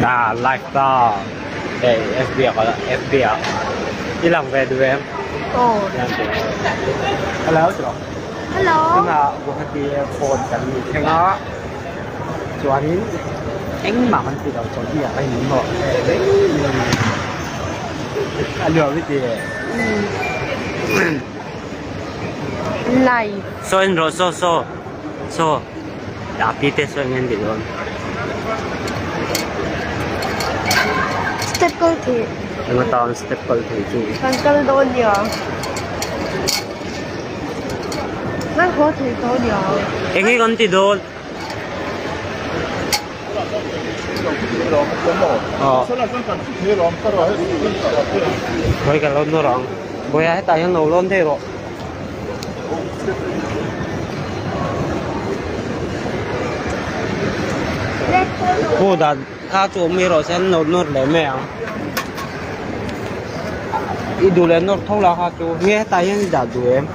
Ah live ta hei fb ah ka fb ah i lang ve duh em? Aw. Lang ve. Hello tiraw? Hello. Tunah Guwahati airport kan ni thleng a chuanin engmah kan ti lo chawlhni ah ka in hnawh a nuam i ti e. Live. Saw en rawh saw saw saw a pi te saw eng en ti dawn. Step kal thei. Eng atan step kal thei chu. Kan kal dawn nia. Kan haw thei tawh nia. Eng nge kan ti dawn? Khawi ka lo nawr ang. Bawiha hetah hian lo lawn daih rawh. Aw dan kha chu awm mai rawh se an lo nawr leh mai ang. I duh leh nawr tho la kha chu nge hetah hian i dah duh em?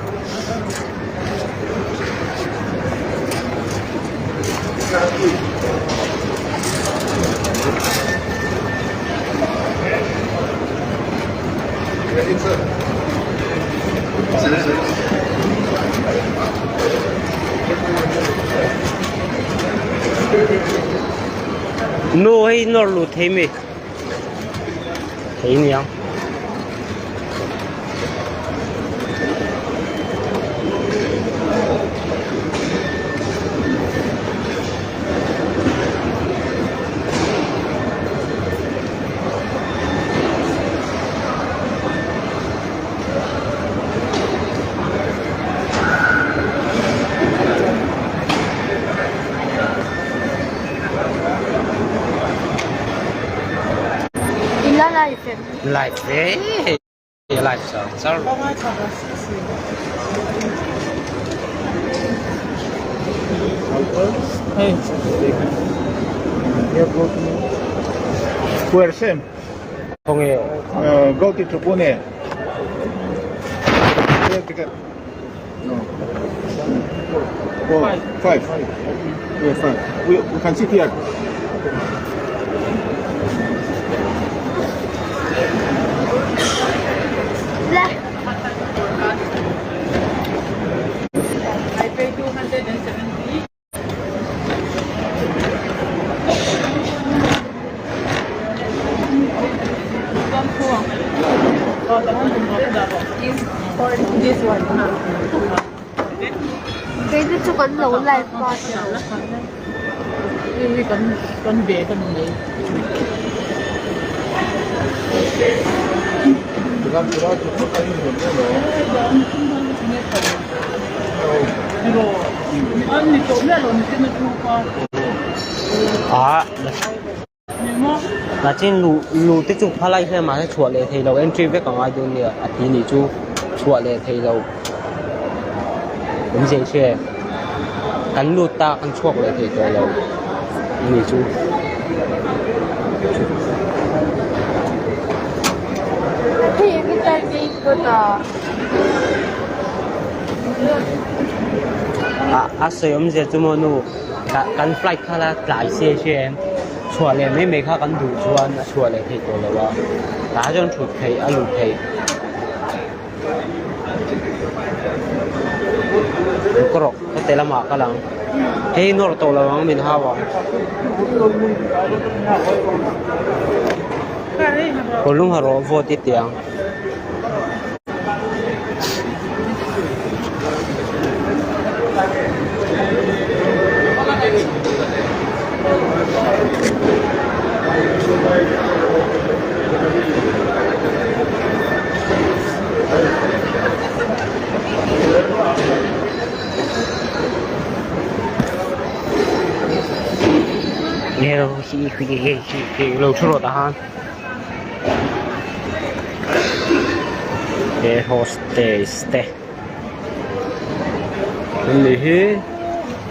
Nu hei nawr lut thei mi thei nia. I la live em? Live ve hei live char char. Hey. Puersem. Khawnge. Go to Pune. Ticket. No. Four, five. Yeah, five. We can sit here. Le. I pay 270. This one. Kei te chu kan lo live pa tih lo. Ah Nachin luh luh te chu phalai hian mahse chhuah leh theilo entry vek a ngai dawn nia a ti nih chu chhuah leh theilo awm zeh hre kan lut ta kan chhuak leh thei tawh lo a nih chu. Hei eng nge tar gate kawt a. A sawi awmzia chu maw nu kan flight kha la tlai se hria em chhuah leh mai mai kha kan duh chuan a chhuah leh theih tawh lo a tah chuan thut theih a luh theih ka rawk ka te lamah ka lang hei nawr tawh lo ang min hau ang kawlung ha rawh vote i ti ang. Lo thu rawh tah khan. Air hostess te an ni hi.